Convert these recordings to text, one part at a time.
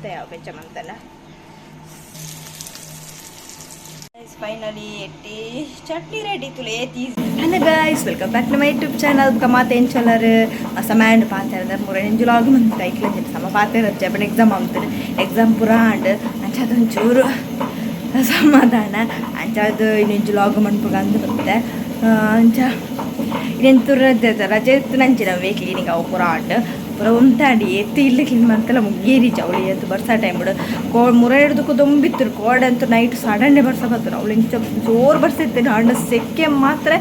ಒಂತೆ ಬೆಚ್ಚ ಮಂತನ. ಫೈನಲಿ ಎಟ್ಟಿ ಚಟ್ನಿ ರೆಡಿ ತುಲೆ. Hello guys, welcome back to my YouTube channel. ಕಮಾತ ಎಂಚಲರ್ ಸಮಯಂಡ್ ಪಾತೆರದ ಪೂರ ಎಂಜುಲಾಗ್ ಮಂತ ಐಕ್ಲ ಸಮ ಪಾತೆರ ಜಬನ್ ಎಕ್ಸಾಮ್ ಅಂತಾರೆ. ಎಕ್ಸಾಮ್ ಪೂರ ಆಂಡ್, ಅಂಚಾದ ಒಂಚೂರು ಸಮಾಧಾನ. ಅಂಚಾದ ಇನ್ನೊಂಜಿ ಲಾಗ್ ಮನ್ಪುಗ ಅಂದ್ ಬತ್ತೆ. ಅಂಚ ಇನ್ನೇನು ರಜೆ ರಜೆ ಇತ್ತು ನಂಚಿನ ಅವೇ ಕ್ಲೀನಿಂಗ್ ಅವು ಪೂರ ಆಂಡ್, ಪೂರ ಉಂತಾಂಡ್. ಏತ್ ಇಲ್ಲ ಕ್ಲೀನ್ ಮಂತಲ ಮುಗ್ಗೇರಿ ಅವಳು. ಏತ್ ಬರ್ಸ ಟೈಮ್ ಕೋ ಮುರ ಹಿಡ್ದಕ್ಕೂ ದೊಂಬಿತ್ತು. ಕೋಡೆ ಅಂತೂ ನೈಟ್ ಸಡನ್ನೇ ಬರ್ಸ ಬತ್ತು. ಅವಳು ಇಂಚ ಜೋರು ಬರ್ಸಿತ್ತು. ಅಂಡ ಸೆಕೆ ಮಾತ್ರ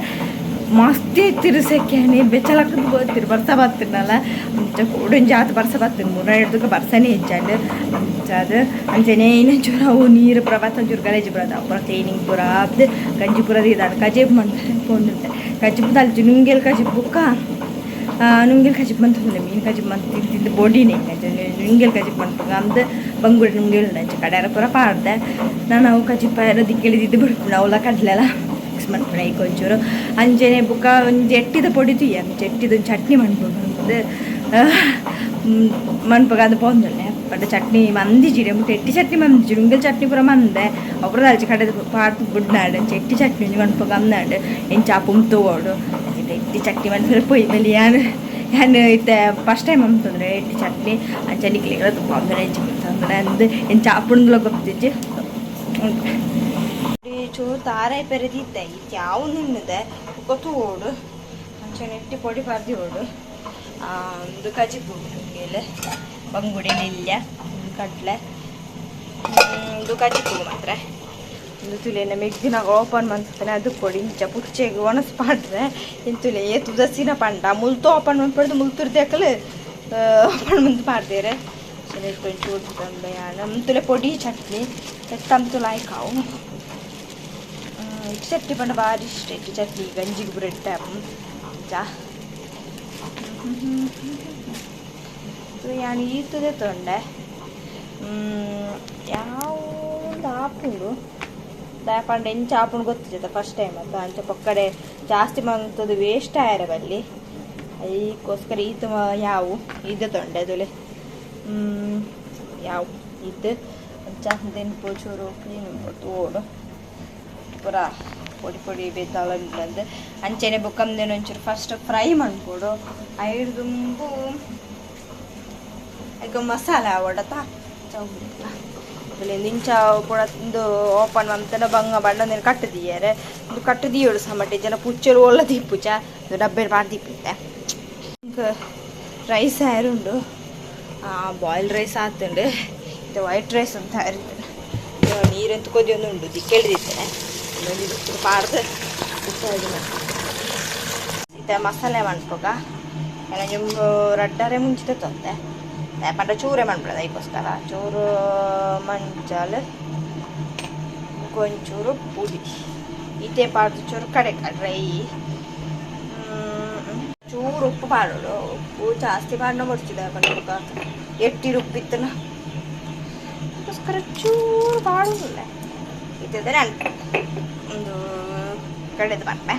ಮಸ್ತ್ ಇತ್ತಿರು. ಸೆಕೆನೆ ಬೆಚ್ಚಲಕ್ಕದ ಗೊತ್ತಿರು ಬರ್ಸ ಬತ್ತಿನಲ್ಲ. ಅಂಚ ಕೋಡೊಂಜಿ ಆತ್ ಬರ್ಸ ಬತ್ತಿನ, ಮುರ ಹಿಡ್ದಕ್ಕೆ ಬರ್ಸನೇ ಹೆಚ್ಚಾಂಡ್. ಅಂಚ ಅದು ಅಂಚನೆ ಇನ್ನೊಂಚೂರು ಅವು ನೀರು ಪೂರ ಬತ್ತ, ಒಂಚೂರು ಗಲೇಜು ಬರೋದು. ಅವು ಪೂರ ಕ್ಲೀನಿಂಗ್ ಪೂರ ಆದ್ ಗಂಜಿ ಪೂರ ಇದಾಡು ಕಜೇಬು ಮಂತಾರೆ ಪೋಂದುಂಟೆ. ಕಜಿಪು ದಾಲ್ಚಿ ನುಂಗೆಲ್ ಕಜಿಪು ಬುಕ್ಕ ನುಂಗೆಲ್ ಕಜಿಪು ಮಂತೊಂದುಲ್ಲೆ. ಮೀನು ಕಜಿಪು ಮಂತ್ ತಿಂದು ತಿಂದು ಬೊಡಿನೆ. ನುಂಗೆಲ್ ಕಜಿಪು ಮನ್ಪುಗ ಅಂದ್ ಬಂಗುಡೆ ನುಂಗೆಲ್ ಉಂಡು. ಅಂಚ ಕಡೆರ ಪೂರ ಪಾಡ್ದೆ ನಾನು. ಅವು ಕಜಿಪ ದಿಕ್ಕೆಳಿದಿದ್ದು ಬಿಡ್ಪುಂಡು. ಅವಲ ಕಡ್ಲೆಲ ಮಿಕ್ಸ್ ಮನ್ಪುಣ ಐಕ್ ಒಂಚೂರು. ಅಂಚನೆ ಬುಕ್ಕ ಒಂಜಿ ಎಟ್ಟಿದ ಪೊಡಿ ತೂಯ. ಅಂಚ ಎಟ್ಟಿದ ಒಂಜಿ ಚಟ್ನಿ ಮನ್ಪುಂಡು ಮನ್ಪುಗ ಅದು ಪೋಂದುಲ್ಲೆ. ಬಟ್ ಚಟ್ನಿ ಮಂದಿಜಿಡೆ ಮುಟ್ಟ ಎಟ್ಟಿ ಚಟ್ನಿ ಮಂದಿಜಿ. ನುಂಗೆಲ್ ಚಟ್ನಿ ಪೂರ ಮಂದೆ ಅವು ದಾಲ್ಚಿ ಕಡೆದು ಪಾಡ್ದು ಬುಡ್ನಾಡು. ಅಂಚ ಎಟ್ಟಿ ಚಟ್ನಿ ಒಂಜಿ ಮನ್ಪುಗ ಅಂದಾಂಡ್. ಎಂಚ ಪುಂತುವೋಡು ಎಟ್ಟಿ ಚಟ್ನಿ ಮನ್ಪುರ ಪೋಯಿ ಬಲಿ. ಯಾನ್ ಯಾನ್ ಇತ್ತೆ ಫಸ್ಟ್ ಟೈಮ್ ಅಂತಂದ್ರೆ ಎಟ್ಟಿ ಚಟ್ನಿ. ಅಂಚ ನಿಕ್ಲೆಗ್ಲ ತುಪ್ಪ ಎಂಚ ಮಂತಂದ್ರೆ ಅಂದ್ ಎಂಚ ಆಪುಂಡುಲ ಗೊತ್ತಿಜ್ಜಿ. ಚೂರು ತಾರಾಯಿ ಪೆರೆದಿದ್ದೆ ಇತ್ತು ಯಾವ ನಿನ್ನದೆ ತೋಡು. ಅಂಚನೆ ಎಟ್ಟಿ ಪೊಡಿ ಪಾರ್ದಿ ಓಡು. ಒಂದು ಕಜಿಪು ಮೇಲೆ ಬಂಗುಡೆ ನೆಲ್ಯ, ಒಂದು ಕಡಲೆ, ಒಂದು ಕಜಿಪು ಮಾತ್ರ. ಒಂದು ತುಲೆನ ಮೆಗ್ದಿನಾಗ ಓಪನ್ ಮಂತಾನೆ. ಅದು ಪೊಡಿ ಇಂಚ ಪುಚ್ಚೆಗ್ ಒಣಸ್ ಪಾಡ್ರೆ ಇಂತುಲೆ ಏತ್ ಉದಸಿನ ಪಂಡ ಮುಲ್ತು ಓಪನ್ ಮನ್ಪಡ್ದು ಮುಲ್ತುರ್ದೆಕಲ್ ಓಪನ್ ಮಂತ್ ಪಾಡ್ದೇರೆ. ಒಂಚೂರು ತುಲೆ ಪೊಡಿ ಚಟ್ನಿ ತಂತು ಲಾಯ್ಕಾವು. ಇಟ್ಟು ಚಟ್ನಿ ಪಂಡ ಭಾರಿ ಇಷ್ಟ. ಇಟ್ಟು ಚಟ್ನಿ ಗಂಜಿಗೆ ಬ್ರೆಡ್ ಅಂಚ ಯಾನ್ ಈತದೆ ತೊಂಡೆ ಯಾವ ಒಂದು ಆಪುಂಡು ದಾಯ ಪಂಡ ಎಂಚ ಆಪುಂಡು ಗೊತ್ತಿಜತ. ಫಸ್ಟ್ ಟೈಮ್ ಅತ್ತ. ಅಂಚ ಪೊಕ್ಕಡೆ ಜಾಸ್ತಿ ಮಂತದ್ದು ವೇಸ್ಟ್ ಆಯರ ಬಲ್ಲಿ. ಐಕ್ಕೋಸ್ಕರ ಈತ ಯಾವು ಇದೆ ತೊಂಡೆ ತುಲೆ ಯಾವ ಇದು. ಅಂಚ ದೆನ್ಪು ಚೂರು ಕ್ಲೀನ್ ತೋಡು ಪೂರ ಪೊಡಿ ಪೊಡಿ ಬೇತಾಳಂದು. ಅಂಚೆನೆ ಬೊಕ್ಕಂದೇನು ಒಂಚೂರು ಫಸ್ಟ್ ಫ್ರೈ ಮನ್ಪೊಡು. ಐಡ್ ದುಂಬು ಐಕ್ ಮಸಾಲೆ ಆವಡತ ಇಂಚ ಪೂರ ಇಂದು ಓಪನ್ ಮಂತನ ಬಂಗ ಬಣ್ಣ ಕಟ್ಟು ದೀಯರೆ. ಇಂದು ಕಟ್ಟು ದೀಯೋಡು ಸಮಟೆ ಜನ ಪುಚ್ಚರು ಒಲ್ಲ ದೀಪುಚ ಡಬ್ಬೆ ಪಾಡ್ ದೀಪಿತ್ತೆ. ರೈಸ್ ಆರುಂಡು, ಬಾಯ್ಲ್ ರೈಸ್ ಆತುಂಡು. ಇದು ವೈಟ್ ರೈಸ್ ಅಂತ ಇರ್ತದೆ. ನೀರೆಂತ ಕೊದಿಯೊಂದು ಉಂಡು ದಿಕ್ಕೆಳ್ದಿತ್ತೇನೆ ಪಾಡ್ದು ಇತ್ತೆ ಮಸಾಲೆ ಮನ್ಪುಗ. ಎಲ್ಲ ರಡ್ಡರೆ ಮುಂಚಿತ ತೊಂದೆ ಪಂಡ ಚೂರೆ ಮನ್ಪುನದ. ಐಕೋಸ್ಕರ ಚೂರು ಮಂಚಾಲ್ ಒಂಚೂರು ಪುಡಿ ಇತ್ತೆ ಪಾಡ್ದು ಚೂರು ಕಡೆ ಡ್ರೈ ಚೂರು ಉಪ್ಪು ಪಾಡೋಡು. ಉಪ್ಪು ಜಾಸ್ತಿ ಪಾಡ್ನ ಮುಡ್ಚಿದೆ ಪಂಡ ಎಟ್ಟಿ ರುಬ್ಬಿತ್ತನ ಅದಕ್ಕೋಸ್ಕರ ಚೂರು ಪಾಡೋದಿಲ್ಲ. ಇತ್ತಿದ್ರೆ ಒಂದು ಕಡೆದು ಬರ್ಪೆ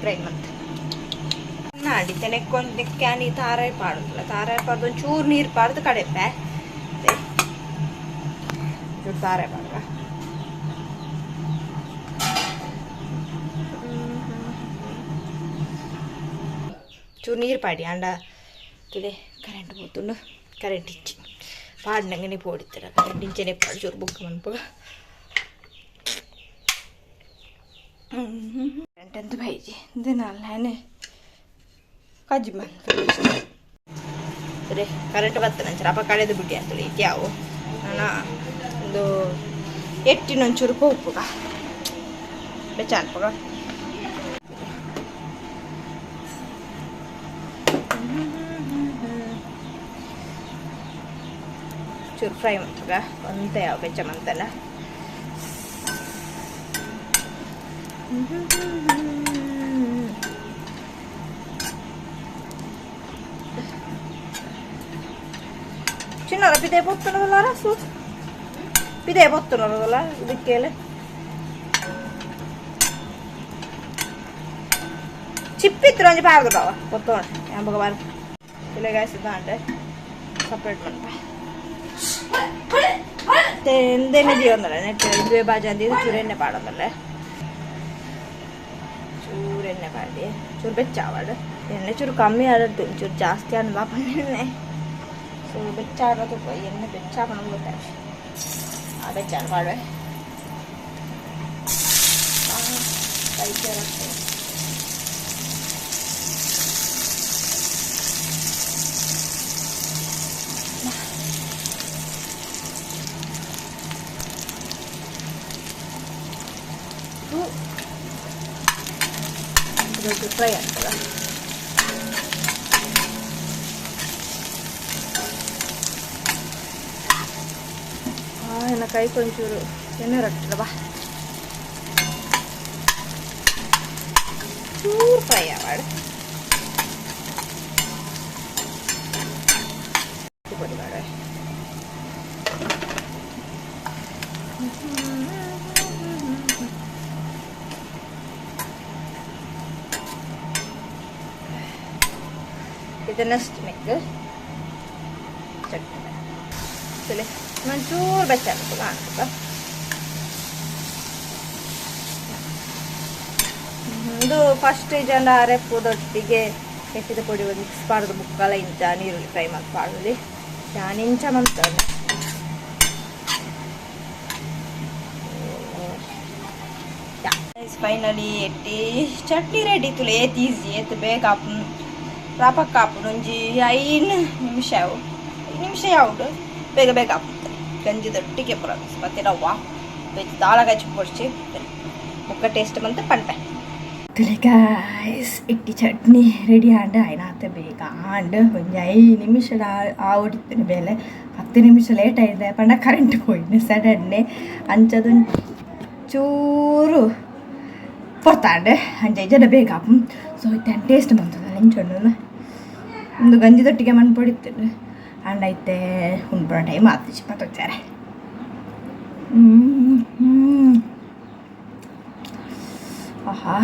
ಗ್ರೈಂಡ್ ಮಂತ್ ನಾಡಿತ್ತೆ. ನೆಕ್ಕೊಂದು ನೆಕ್ಕಾನಿ ತಾರಾಯಿ ಪಾಡುದಿಲ್ಲ. ತಾರಾಯಿ ಪಾಡ್ದು ಒಂಚೂರು ನೀರು ಪಾಡ್ದು ಕಡೆಪೆ. ಚೂರು ತಾರಾಯಿ ಪಾಡ್ಗ. ಚೂರು ನೀರು ಪಾಡಿ ಅಂಡ ತುಲೆ. ಕರೆಂಟ್ ಪೋತುಂಡು, ಕರೆಂಟ್ ಇಚ್ಚಿ ಪಾಡ್ನಂಗನೆ ಪೋಡಿತ್ತರ. ಕರೆಂಟ್ ಇಂಚನೆ ಪಾಡು ಚೂರು ಬುಕ್ ಮನ್ಪುಗ. ಕರೆಂಟ್ ಅಂತ ಬೈಜಿ ದಿನಲ್ಲೇನೆ ಕಜ್ಜಿ ಬಂತು ಸರಿ. ಕರೆಂಟ್ ಬರ್ತದೆ ಅಂಚರ ಅಪ್ಪ ಕಳೆದು ಬಿಟ್ಟಿ ಅಂತೇಳಿ ಇತ್ಯಾವು. ನಾನು ಒಂದು ಎಟ್ಟಿನೊಂಚೂರು ಪೋಪುಗ ಬೆಚ್ಚ ಅನ್ಪುಗ. ಚೂರು ಫ್ರೈ ಮಂತುಗ ಒಂತೆ ಯಾವ ಬೆಚ್ಚ ಮಂತನ. ಚಿನ್ನರ ಪಿದೆ ಪೊತ್ತುನದಲ್ಲ ರಸು ಪಿದೆ ಪೊತ್ತುನದಲ್ಲ ಇದಕ್ಕೆಲ್ಲ ಚಿಪ್ಪಿತ್ತು ಒಂಜಿ ಪಾರ್ದು ಬಾವ ಪೊತ್ತೋಣ ಯಾಂಬಗ ಬಾರ. ಇಲ್ಲ ಗಾಯ್ಸ್, ದಾಂಡೆ ಸಪ್ರೇಟ್ ಮನ್ಪ. ಎಂದೇನೆ ದಿಯೊಂದಲ್ಲ ನೆಟ್ ಇಂದುವೆ ಬಾಜಿ ಅಂದಿದ್ದು ಚೂರು ಎಣ್ಣೆ ಪಾಡೊಂದಲ್ಲ ಚೂರು ಎಣ್ಣೆ ಪಾಡಿ ಚೂರು ಬೆಚ್ಚ ಆವಡ್ ಎಣ್ಣೆ ಚೂರು ಕಮ್ಮಿ ಆಡದ್ದು ಚೂರು ಜಾಸ್ತಿ ಆಡ್ ಬಾಪ ಎಣ್ಣೆ ಸೊ ಬೆಚ್ಚ ಆಡೋದು ಎಣ್ಣೆ ಬೆಚ್ಚ ಆಪಣ ಗೊತ್ತಾಗ ಆ ಬೆಚ್ಚ ಆಡ್ ಪಾಡುವೆ ಫ್ರೈ ಆಗ್ತದ. ಎನ್ನ ಕೈ ಕೊಂಚೂರು ಎಣ್ಣೆ ರಟ್ಟದ ಬಾ ಚೂರು ಫ್ರೈ ಆವಾಡು ಪೊಡಿ ಮಾಡುವೆ. ಇದು ನೆಕ್ಸ್ಟ್ ಮೆಕ್ ಚಟ್ನಿ ಚಲೆ ಒಂಚೂರು ಬೆಚ್ಚ ಆಗ್ತದ ಆಗ್ತದ. ಇದು ಫಸ್ಟ್ ಜನ ಅರೆಪ್ಪುದೊಟ್ಟಿಗೆ ಎಟ್ಟಿದ ಪೊಡಿ ಒಂದು ಮಿಕ್ಸ್ ಮಾಡೋದು ಬುಕ್ಕಲ ಇಂಚ ನೀರುಳ್ಳಿ ಫ್ರೈ ಮಾಡಿ ಪಾಡೋದು ನಾನು ಇಂಚ ಮಂತಾನೆ. ಫೈನಲಿ ಎಟ್ಟಿ ಚಟ್ನಿ ರೆಡಿ ತುಲೆ ಏತ್ ಈಸಿ ಏತ್ ಬೇಗ ರಾಪಕ್ಕ ಆಪುಂಡು ಒಂಜಿ 5 ನಿಮಿಷ 5 ನಿಮಿಷ ಯಾವುದು ಬೇಗ ಬೇಗ ಆಪುಂಡು ಗಂಜಿದೊಟ್ಟಿಗೆ ಪೂರ ಮತ್ತೆ ರವ್ವ ಬೆಚ್ಚ ದಾಳ ಗಜ್ಜಿ ಪೊಡ್ಚಿ ಬೊಕ್ಕ ಟೇಸ್ಟ್ ಮಂತ್ ಪನ್ಪೆ. ತುಲೆ ಗಾಯ್ಸ್ ಇಟ್ಟಿ ಚಟ್ನಿ ರೆಡಿ ಆಂಡ್ ಆಯ್ನಾತ ಬೇಗ ಆಂಡ್ ಒಂಜಿ 5 ನಿಮಿಷ ಆವಡಿತ್ತಿನ ಬೇಲೆ 10 ನಿಮಿಷ ಲೇಟ್ ಆಯ್ದೆ ಪಂಡ ಕರೆಂಟ್ ಪೋಯಿನ ಸಡನ್ನೆ ಅಂಚದೊಂದು ಚೂರು ಪೊರ್ತಾಂಡ್ ಅಂಚ ಜನ ಬೇಗ ಸೊ ಇತ್ತೆ ಟೇಸ್ಟ್ ಬಂತದ ಇಂಚೊಂಡು ಒಂದು ಗಂಜಿದೊಟ್ಟಿಗೆ ಮಣ್ಣು ಪೊಡಿತ್ತು ಅಂಡ್ ಐತೆ ಉಂಡ್ಬರೋ ಟೈಮ್ ಆತು ಪತ್ತೊಚ್ಚಾರೆ. ಆಹಾ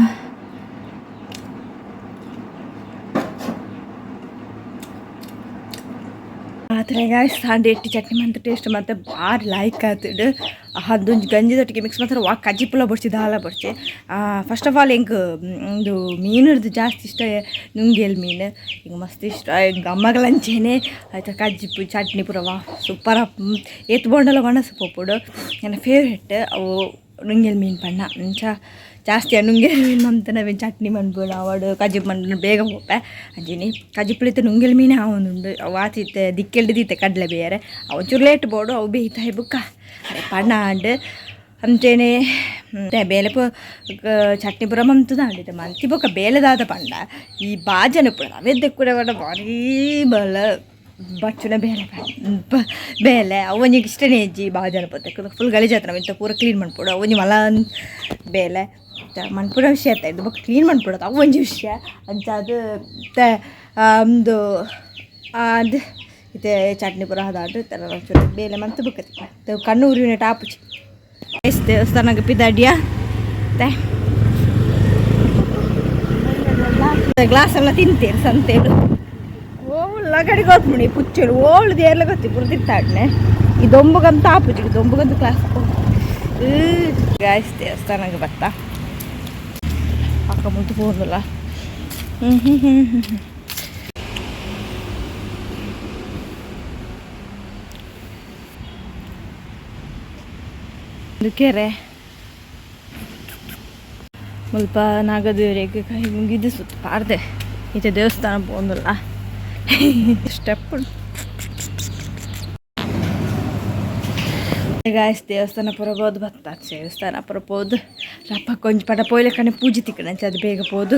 ಆದರೆ ಗಾಯ್ಸ್ ಅಂಡ್ ಎಟ್ಟಿ ಚಟ್ನಿ ಮಂತ ಟೇಸ್ಟ್ ಮತ್ತೆ ಭಾರಿ ಲೈಕ್ ಆತುಂಡು. ಅದೊಂಜಿ ಗಂಜಿದೊಟ್ಟಿಗೆ ಮಿಕ್ಸ್ ಮಾಡ್ತಾರೆ ವಾ ಕಜ್ಜಿಪುಲ ಬೊಡ್ಚಿ ದಾಲ ಬೊಡ್ಚಿ. ಫಸ್ಟ್ ಆಫ್ ಆಲ್ ಎಂಕ್ ಉಂದು ಮೀನುರ್ದು ಜಾಸ್ತಿ ಇಷ್ಟ ನುಂಗೇಲ್ ಮೀನು ಎಂಕ್ ಮಸ್ತ್ ಇಷ್ಟ ಎಂಕ್ ಅಮ್ಮಗಲಂಚೆನೆ ಆಯ್ತಾ ಕಜ್ಜಿಪ್ಪು ಚಟ್ನಿ ಪೂರ ವಾ ಸೂಪರ್ ಏತ್ ಬೋಂಡಲ ಒಣಸು ಪೋಪುಡು ಎನ್ನ ಫೇವ್ರೆಟ್ ಅವು ನುಂಗೇಲ್ ಮೀನು ಪಂಡ. ಅಂಚ ಜಾಸ್ತಿ ನುಂಗೇಲ್ ಮೀನು ಮಂತನ ಚಟ್ನಿ ಮನ್ಪುನು ಅವಡು ಕಜ್ಜಿಪ್ಪು ಮನ್ಪುನು ಬೇಗ ಪೋಪೆ ಅಂಚಿನಿ ಕಜ್ಜಿಪ್ಪುಲಿತ್ತೆ ನುಂಗೇಲ್ ಮೀನು ಆವೊಂದುಂಡು ಅವು ಆತಿತ್ತೆ ದಿಕ್ಕೆಲ್ಡ್ ದೀತೆ ಕಡಲೆ ಬೇರೆ ಅವು ಒಂಚೂರು ಲೇಟ್ ಬೋಡು ಅವು ಬೇಯ್ತಾಯಿ ಬುಕ್ಕ ಅರೆ ಪಂಡ ಆಂಡ್ ಅಂಚೆನೆ ಬೇಲೆ ಚಟ್ನಿ ಪೂರ ಮಂತುದಾಂಡ್ ಮಂತಿ ಬೊಕ್ಕ ಬೇಲೆದಾದ ಪಂಡ ಈ ಬಾಜನ ಪೂರ ಅವೇ ದೆಕ್ಕುಡೆ ಪಂಡ ಭಾರೀ ಬಲ ಬಚ್ಚುನ ಬೇಲೆ ಬೇಲೆ ಅವು ಒಂಜಿಗೆ ಇಷ್ಟನೇ ಇಜ್ಜಿ ಬಾಜನ ಪೋತೆ ಫುಲ್ ಗಲೀಜಾತ್ರ ಇಂಥ ಪೂರ ಕ್ಲೀನ್ ಮನ್ಪೊಡು ಅವು ಒಂಜಿ ಮಲ ಬೇಲೆ ಮನ್ಪುನ ವಿಷಯ ಅತ್ತ ಇದು ಬೊಕ್ಕ ಕ್ಲೀನ್ ಮನ್ಪೊಡು ಅವು ಒಂಜಿ ವಿಷಯ ಅಂಚ ಅದು ಒಂದು ಅದು ಇತ್ತೆ ಚಟ್ನಿ ಪೂರ ಅದಾಂಡ್ ಒಂಚೂರು ಬೇಲೆ ಮಂತ್ ಬೊಕ್ಕ ಕಣ್ಣು ಉರಿಯುನ ಟಾಪುಚಿ ದೇವಸ್ಥಾನಕ್ಕೆ ಪಿದಾಡಿಯ ಗ್ಲಾಸ್ ಎಲ್ಲ ತಿಂತೇನೆ ಸಂತೇಡು ಓವುಲ್ಲ ಗಡಿ ಗೊತ್ತುಂಡು ಈ ಪುಚ್ಚೆಡು ಓಳು ದೇರ್ಲ ಗೊತ್ತಿ ಪೂರ ತಿಂತಾಡ್ನೆ ಈ ದೊಂಬುಗಂತ ಆಪುಜಿ ದೊಂಬುಗಂತ ಕ್ಲಾಸ್ ಗಾಯ್ಸ್ ದೇವಸ್ಥಾನಕ್ಕೆ ಬತ್ತ ಅಕ್ಕ ಮುಟ್ಟು ಪೋಂದುಲ್ಲ. ಹ್ಞೂ ಹ್ಞೂ ಹ್ಞೂ ಹ್ಞೂ ಉಂದು ಕೆರೆ ಮುಲ್ಪ ನಾಗದೇವರಿಗೆ ಕೈ ಮುಗಿದು ಸುತ್ತ ಪಾರ್ದೆ ಈಚೆ ದೇವಸ್ಥಾನ ಪೋಂದುಲ್ಲ ಸ್ಟೆಪ್. ಗಾಯ್ಸ್ ದೇವಸ್ಥಾನ ಪೂರ ಪೋದು ಬತ್ತ ದೇವಸ್ಥಾನ ಪೂರ ಪೋದು ರಪ್ಪ ಕೊಂಚ ಪಟ ಪೋಯ್ಲೆಕ್ಕನೆ ಪೂಜೆ ತಿಕ್ಕಣ ಅದು ಬೇಗ ಪೋದು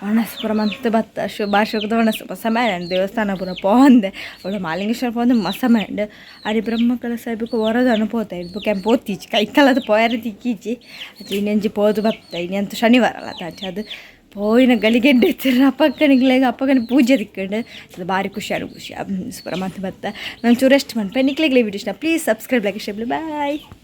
ಒಣಸು ಪೂರ ಮಂತ್ ಬತ್ತ ಶು ಬಾರ್ಷಕದ ಒಣಸು ಮಸ ಮ್ಯಾಂಡ್ ದೇವಸ್ಥಾನ ಪೂರ ಪೋಂದೆ ಅವಳು ಮಾಲಿಂಗೇಶ್ವರ ಪೋಂದೆ ಮಸ ಮ್ಯಾಂಡ್ ಅಡಿ ಬ್ರಹ್ಮ ಕಲಸ ಬುಕ್ಕ ಹೊರದನ್ನು ಪೋತ ಬುಕ್ಕ ಪೋತೀಚಿ ಕೈಕಲದ ಪೋಯರ ತಿಕ್ಕೀಚಿ ಅಚ್ಚ ಇನ್ನೊಂಜಿ ಪೋದು ಬತ್ತ ಇನ್ನಂತ ಶನಿವಾರ ಅಲ್ಲ ಅಂಚ ಅದು ಪೋಯಿನ ಗಲಿಗೆಡ್ಡೆ ಅಪ್ಪಕ್ಕನಿಗ್ಲೇಗ ಅಪ್ಪಗನ ಪೂಜೆ ತಿಕ್ಕಂಡು ಅದು ಭಾರಿ ಖುಷಿ ಆಡು ಖುಷಿ ಪೂರ ಮಂತ್ ಬತ್ತ ನಾನು ಚೂರು rest ಮನ್ಪೆ ನಿಕ್ಲೆಗ್ಲೇ video please subscribe like share bye.